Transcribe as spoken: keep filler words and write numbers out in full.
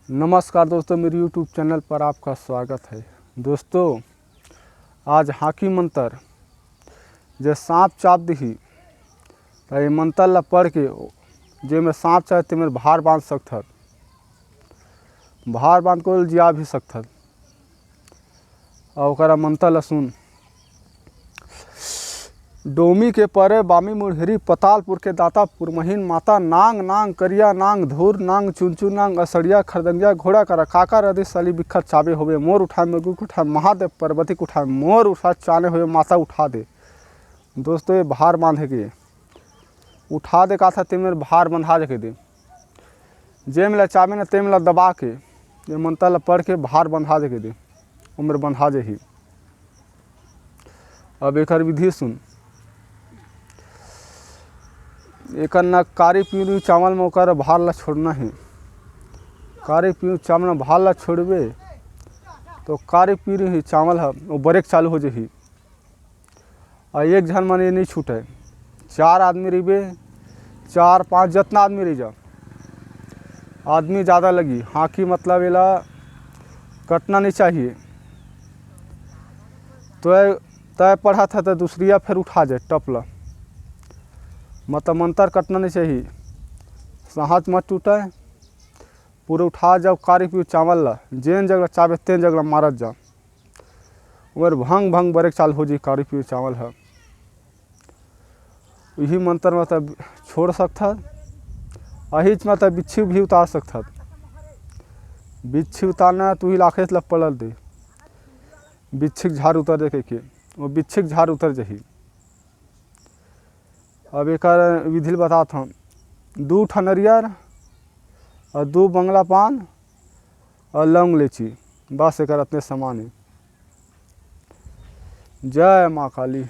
नमस्कार दोस्तों, मेरे YouTube चैनल पर आपका स्वागत है। दोस्तों, आज हाँकी मंतर, जे सांप चाब दिही, त ये मंतर ला पढ़ के, जे में सांप चाहे, ते में भार बांध सकथत, भार बांध के जिया भी सकथत। अउ ओकरा मंतर ला सुन। डोमी के परे बामी मुड़हरी, पतालपुर के दाता पुरमहीन माता, नांग नांग करिया नांग धूर नांग चुनचु नांग असड़िया खरदंगिया घोड़ा करा काका रदी सली बिखर चाबे होवे मोर उठाए में गुक उठाए महादेव पर्वती उठाए मोर उठा चाने होवे माता उठा दे। दोस्तों, ये भार बांधे के उठा दे का था, ते मेर भार बंधा दे के दे। जे मेला चाबे न ते मेला दबा के, ये मंतर ला पढ़ के भार बंधा दे के दे, उम्र बंधा जाही। अब एकर विधि सुन। एकर न कारी पीरी चावल में ओकर भार ला छोड़ना है। कारी पीरी चावल में भार ला छोड़बे, तो कारी पीरी ही चावल ह, वो बरेक चालू हो जाही। आ एक झन मन ये नहीं छूटे, चार आदमी रहिबे, चार पाँच जतना आदमी रह जा, आदमी ज़्यादा लगी। हाँकी मतलब एला कटना नहीं चाहिए। तो तय पढ़त है तो दूसरिया फिर उठा जाए टपला, मतलब मंतर कटना नहीं चाहिए। साहस मत टूटे, पूरा उठा जाओ कारी पीरी चावल ला, जेन जगह चाबे तेन जगह मारत जा। ओमेर भंग भंग बरेक चाल हो जी कारी पीरी चावल ह। इही मंतर म त छोड़ सकथत। अहिच म त बिच्छी भी उतार सकथत। बिच्छी उतारना त उही लाखेस ल पलल दे। बिच्छी के झार उतर दे कहिके, वो बिच्छी के झार उतर जाही। अब एकर विधि ल बतात हंव। दू ठन नरियर अउ दू बंगला पान अउ लौंग लेची, बस एकर अतने समान हे। जय माँ काली।